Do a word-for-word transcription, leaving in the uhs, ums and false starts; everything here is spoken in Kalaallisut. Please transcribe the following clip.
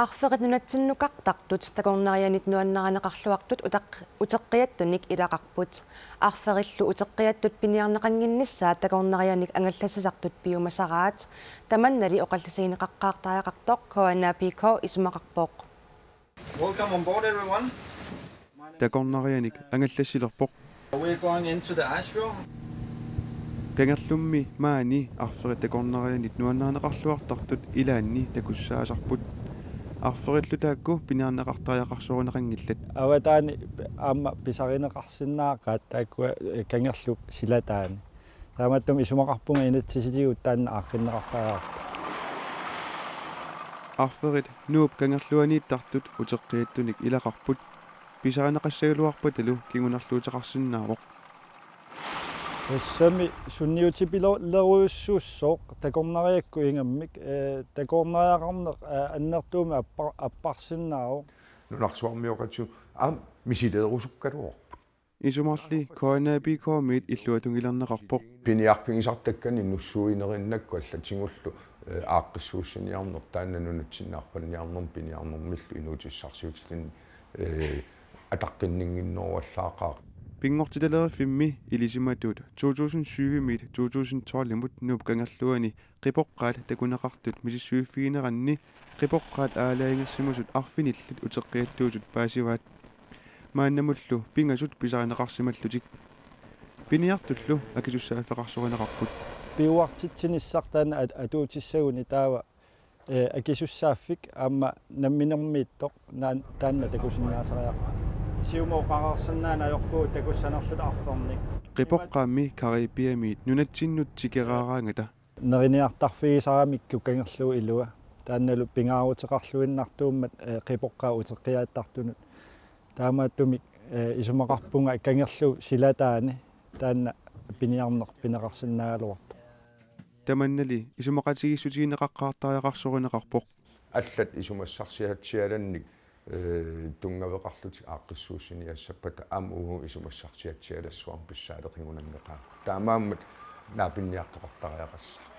Arferit nunatsinnukartartut takornarianit nuannarineqarluartut utaq-, uteqqiattunik ilaqarput. Arferillu uteqqiattut piniarneqannginnissaat takornarianik angallassisartut piumasaraat. Tamannali oqallisigineqaqqaartariaqartoq K N A P K isumaqarpoq. Welcome on board, everyone. Takornarianik angallassilerpoq. We're going into the ice field. Kangerlummi maani arferit takornarianit nuannarineqarluartartut ilaanni takussaasarput. Arferillu taakku piniarneqartariaqarsorineqanngillat. Avataani aamma pisarineqarsinnaaqaat taakkua, eh, kangerluup silataani. Taamaattumik isumaqarpunga inatsisitigut taanna aaqqinneqartariaqartoq. Arferit Nuup Kangerluaniittartut uteqqiattunik ilaqarput. Pisarineqassagaluarpatalu kingunerluuteqarsinnaavoq. Tassami sunniutipilerujussuussooq takornariakkut ingammik, eh, takornariaqarneq, eh, annertuumik appar-, apparsinnaavoq. Nunarsuarmioqatigut aamma misileerusukkaluarput. Isumarli K N A P K-miit illuatungilerneqarpoq. Piniarfigisartakkanik nussuinerinnakku allatigullu, eh, aaqqissuussiniarneq taanna nunatsinni arfanniarnermi piniarnermillu inuutissarsiutilinnik, eh, ataqqinninnginneruallaaqaaq. Pinngortitaleriffimmi ilisimatut to tusind syv-imiit to tusind tolv-imut Nuup Kangerluani qipoqqaat takuneqartut misissuiffigineranni qipoqqaat aalajangersimasut arfinillit uteqqiattuusut paasivaat. Maannamullu pingasut pisarineqarsimallutik. Piniartullu akisussaaffeqarsorineqarput. Piuartitsinissaq taanna at-, atuutissaguni taava, eh, akisussaaffik aamma namminermiittoq naan-, taanna takusinnaasariaqarpoq. Siumut oqarsinnaaneq ajorpugut takussanerluta arfernik. Qipoqqaammi Caribiamiit nunatsinnut tikeraaraangata. Neriniartarfigisaramikku kangerluup ilua. Taannalu pingaaruteqarluinnartuummat, eh, qipoqqaap uteqqiaattartunut. Taamaattumik, eh, isumaqarpunga kangerluup silataani taanna piniarneq pineqarsinnaagaluartoq. Tamannali isumaqatigiissutigineqaqqaartariaqarsorineqarpoq. Allat isumassarsiatsialannik, eh, tunngaveqarlutik aaqqissuussiniassappata aamma uagut isumassarsiatsialassuarmik pissaaleqingunanneqaagut. Taamaammat naapinniartoqartariaqassaaq.